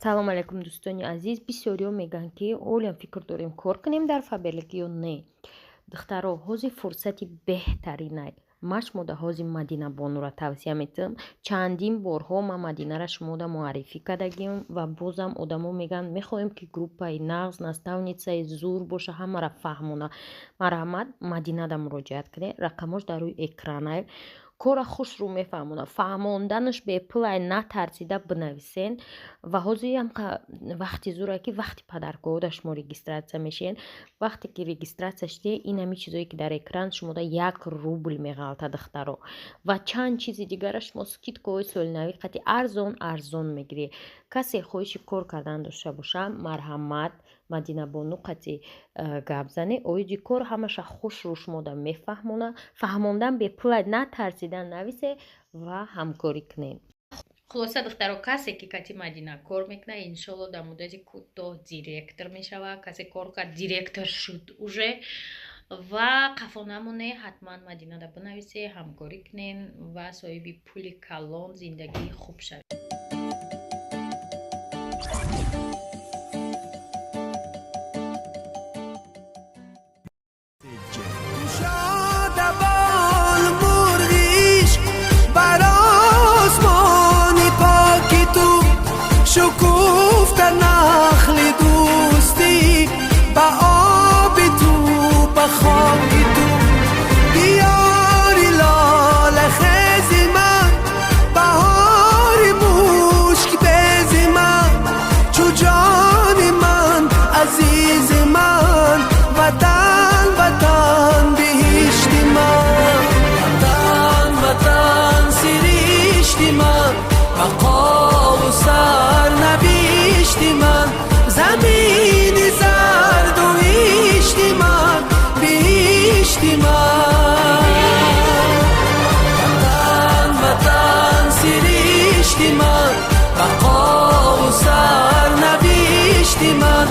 Салом алайкум, дӯстони азиз. Бисёриҳо мегӯянд, ки олиам фикр дорем кор кунем дар Фаберлик ё не. Духтаро, ҳозир фурсати беҳтаринай. Ман шумода ҳозир Мадина Бонура тавсия метиҳам. Чандин борҳо ман Мадинара шумода муаррифӣ кардагим ва бозам одамо мегӯянд, мехоҳем, ки группаи нағз, наставницаи зур боша, ҳамаро фаҳмона. Марҳамат, Мадинада муроҷиат кунед, рақамош дар рӯи экранай. Кора хушрӯ мефаҳмона, фаҳмонданаш бепулай, натарсида бинависен. Ва ҳозир вақти зура, ки вақти подаркода шумо регистрация мешиен. Вақте ки регистрация шуде, ин ҳами чизое, ки дар экран, шумода 1 рубл меғалта, духтаро, ва чанд чизи дигара шумо скидкаҳои солинавӣ қати арзон арзон мегиред. Касе хоҳиши кор кардан дошта боша, марҳамат, Мадинабону қати гап занед оиди кор, ҳамаша хушрӯ шумода мефаҳмона. Фаҳмондан бепулай, натарсидан нависе ва ҳамкорӣ кунед. Хулоса, духтаро, касе ки кати Мадина кор мекунад, иншолло, дар муддати кӯтоҳ директор мешавад. Касе кор кард, директор шуд уже. Ва қафо намоне, ҳатман Мадинада бинависе, ҳамкорӣ кунен ва соҳиби пули калон, зиндагии хуб шавед. شکوفت نخل دوستی به آب تو، به خاک تو. دیاری لاله خیز من، بهار مشک بیز من، چو جان من، عزیز من، وطن وطن بهشت من، وطن وطن سرشت من، بقا و سرنوشت من، زمین زرد و هشت من، بهشت من، وطن وطن سرشت من، بقا و سرنوشت من،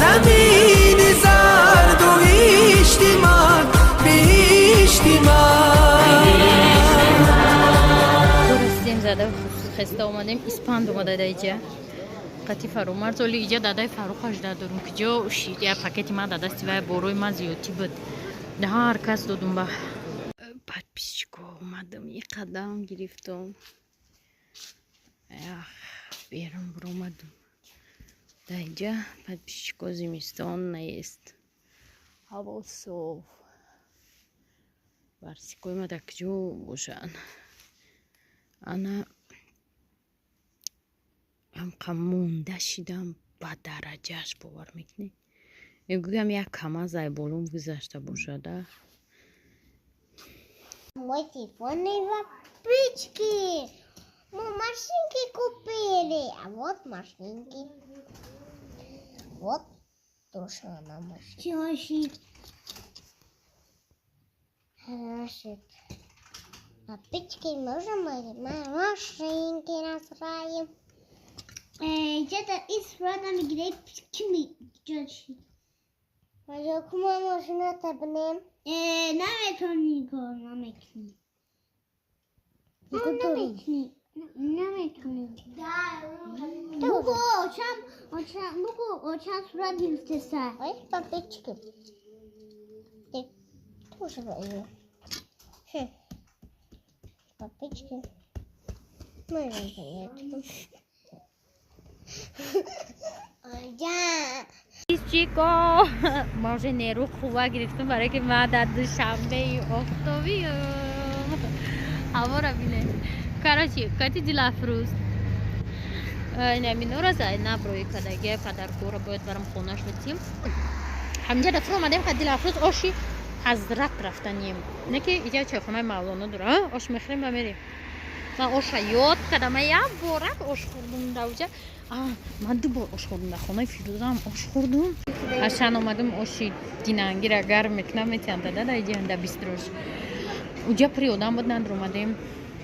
زمین زرد و هشت من، بهشت من. Расидем, зада хеста омадем. Испанд омада да иҷа қати Фарумарз. Оли иҷа дадаи Фарух ажда дорум, ки ҷо шид. Я пакети ман да дасти вай, борои ман зиёдтӣ буд, ҳар кас додум. Ба подписчико омадам, и қадам гирифтум, ях берун буромадум. Да иҷа, подписчико, зимистон нест, ҳаво соф. Барсикои ма дар куҷо бошанд? Ана ҳамқа монда шидам ба дараҷааш, бовар мекунӣ? Мегӯям, як камаз ай болом гузашта бошада. Мой телефонные папычки. Мы машинки купили. А вот машинки. Вот тоже она машинка. Хорошо. Папычки можем мы машинки настраиваем. Где-то из родами гребкими. Может, машина табнем? Наметонӣ кор намекунӣ. Намекунӣ. Наметонӣ. Бугу очам, очам, бугу очам сурат гирифтеса. Ой, папычки. Ты тоже возьми. Хм. Папычки. Ну, нет. Я. Чико може нерӯ қувва гирифтум, барое ки ман дар Душанбеи офтобиюм. Ҳавора бине. Короче, кати Дилафрӯз инаминора Зайнаб рӯи кадаги падаркора бояд барам хонаш битим. Ҳамҷа дафр омадем, ка Дилафрӯз оши ҳазрат рафтанем. Не ки иҷа чойхонаи Мавлоно дора, ош мехӯрем ва мерем. Ман оша ёд кардам, ман як борак ош хӯрдум давҷа. Ман ду бор ош хӯрдум, дар хонаи Фирӯзаам ош хӯрдум. Ашан омадум, оши динангира гарм мекунам, метиҳам дада да иҷа да бистрош. Уҷа пури одам буд, надр омадем.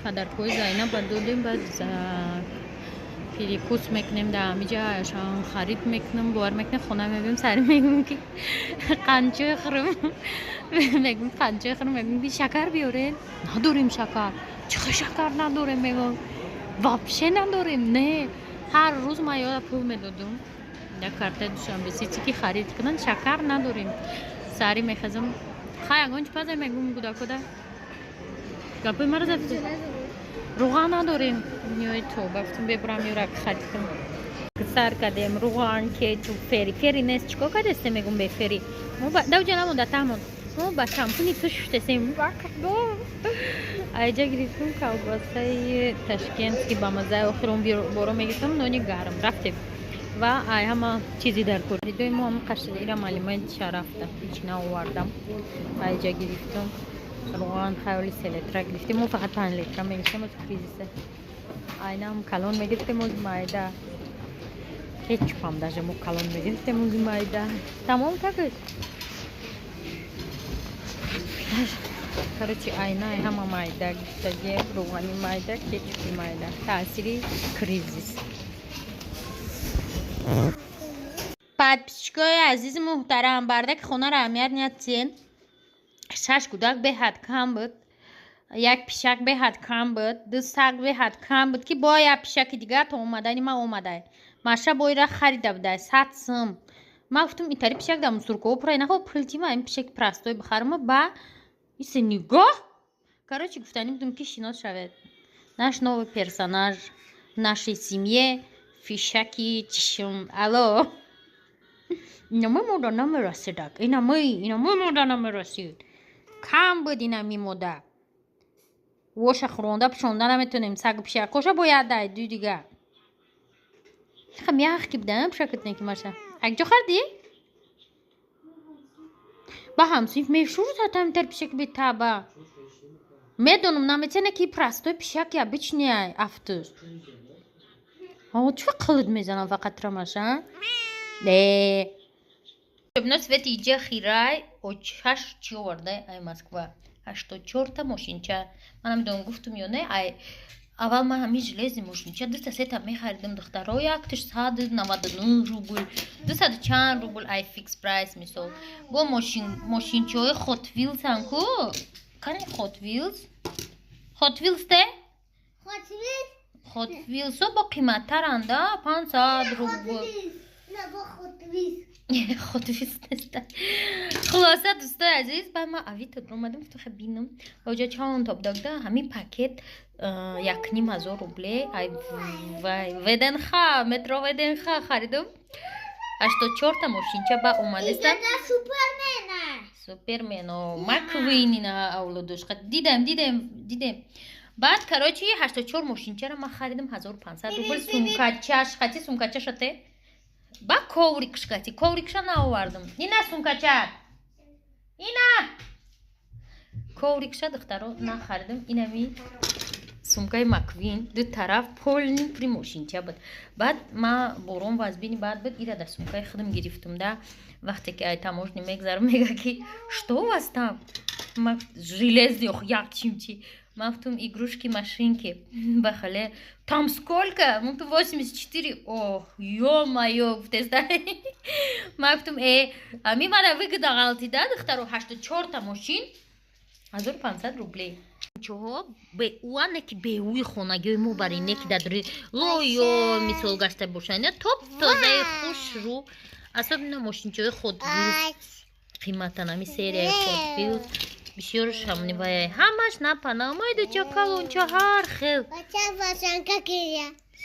Падаркои Зайнаба додем, баъд перекус мекунем дар ҳамиҷа, ашан харид мекунам, бовар мекунем, хона мебием, сари мегӯм, ки қанчои хӯрм, мегӯм, қанчои хӯрм, мегӯм, ки шакар биёрен. Надорем шакар. Чӣ шакар надорем, мегӯм, вообще надорем, не. Ҳар рӯз ман ёда пул медодум дар картаи Душанбе Сити, ки харид кунанд. Шакар надорем. Саҳарӣ мехезам, хай, ягон чи пазай, мегум кӯдакода. Гапои маро зафти, руған надорем. Ёй, тоба, гуфтум, бебурам, ёрак харид кунам. Сар кардем: руған, кетчуп, Фери. Фери нест, чикор кардесте? Мегум, бе Фери давҷа намонда, таҳмон. Мо ба шампуни ту шуштесем. Айҷа гирифтум колбасаи ташкентский, ба маззаи охирон боро мегирифтам, нони гарм. Рафтем ва ай ҳама чизи дар кор дидои мо ҳам қашида. Ира маълимаи шарафта ҳеч наовардам. Айҷа гирифтум руған, хаёли 3 литра гирифтем. Мо фақат 5 литра мегирифтем, оз кризисе айнам калон мегирифтем, оз майда. Кетчупам даже мо калон мегирифтем, ози майда. Тамом какаш. Короче, айнаи ҳама майда гирифтагием: руғани майда, кетчупи майда. Таъсири кризис. Подписчикои азизи муҳтарам, бардаки хонаро аҳамият надиҳед. Шаш кӯдак беҳад кам буд, як пишак беҳад кам буд, ду саг беҳад кам буд, ки бо як пишаки дигар то омадани ман омадай. Маша боира харида будай 100 сум. Ман гуфтум, итари пишак дар мусоркаҳо пурай, нахо пултима ин пишаки простой бихарама. Ба исе нигоҳ. Короче, гуфтанӣ будум, ки шинос шавед: наш новый персонаж в нашей семье, фишаки чишум. Алло, инамы мода намерасидак, инамы мода намерасид, кам буд инами мода. Воша хӯронда пӯшонда наметонем. Сагу пишакоша бояд дай ду дига. Мягкий ки буда пишакат, не ки маша акҷо хардӣ ба ҳамсинф мешурзад. Ҳамитар пишаки бетаба медонам наметиане, ки простой пишаки, обычный афтус. Чӣ қилид мезанам фақат рамаша э но свети иҷа хирай очаш чӣ оварда ай Москва? 84-та мошинча. Ман намедонам, гуфтум ё не. Ай аввал ман ҳамин железный мошинча дута сета мехаридам, духтаро, якташ 199 рубл, дусаду чанд рубл ай Фикс Прайс. Мисол, бо мошинчаҳои Hot Wheels ам ку. Кани Hot Wheels? Hot Wheels те? Hot Wheels бо қиматтаранда, 500 рубл. Hot Wheels неста. Хулоса, дӯстои азиз, баъд ман Авито омадам, гуфтам, хе бинам оҷа чанд топ дагда. Ҳамин пакет 1500 рубле. Ай вай, ВДНХ, метро ВДНХ харидум 84-та мошинча. Ба омадестам Супермено Маквинина авлодуш дидем, дидем, дидем. Баъд, короче, 84 мошинчаро ман харидам 1500 рубл. Сумкачаш хати, сумкачашате ба коврикш кати, коврикша наовардам. Ина сумкачат, ина коврикша, духтаро, нахаридам. Инами сумкаи Маквин ду тараф полный при мошинча буд. Баъд ма борон вазбини баъд буд, ира дар сумкаи худам гирифтум да. Вақте ки ай таможня мегзарам, мега, ки что у вас там? Ма железный як чимчи. Ман гуфтум, игрушки, машинки. Бахале, там сколько? Ман гуфтум, 84. Ох, ё-моё, гуфтеста. Ман гуфтум, ами мана выгода ғалтида, духтаро, 84-та мошин 1500 рублей. Чоҳо беуа не ки беуи хонагиҳои мо бари не ки дар лойо мисол гашта бошанд, топ тозаи хушрӯ. Особенно мошинчаҳои Hot Wheels қиматан. Ами серияи Hot Wheels бисёр шамнивая, ҳамаш напана майдача, калонча, ҳар хел.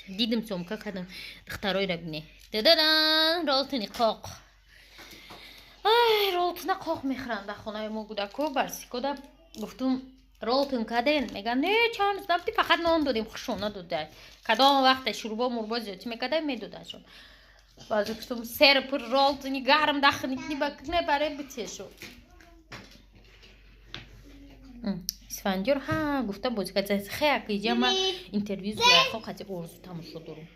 Дидим, съёмка кардам. Духтароира бине, дададан, ролтини қоқ. Ай, ролтина қоқ мехӯранд дар хонаи мо кӯдако. Барсикода гуфтум, ролтин карден? Мега, не, чанд рӯз фақат нон додем, хушон надода. Кадом вақте шурбо мурбо зиёдтӣ мекарда, медодашон. Баъзе гуфтум, сер пур ролтини гарм дахникни ба баре битешу. Исфандиёр ҳа гуфта бозӣ кард. Хеяк иҷа ма интервью Зулайхо қати Орзу тамошо дорум.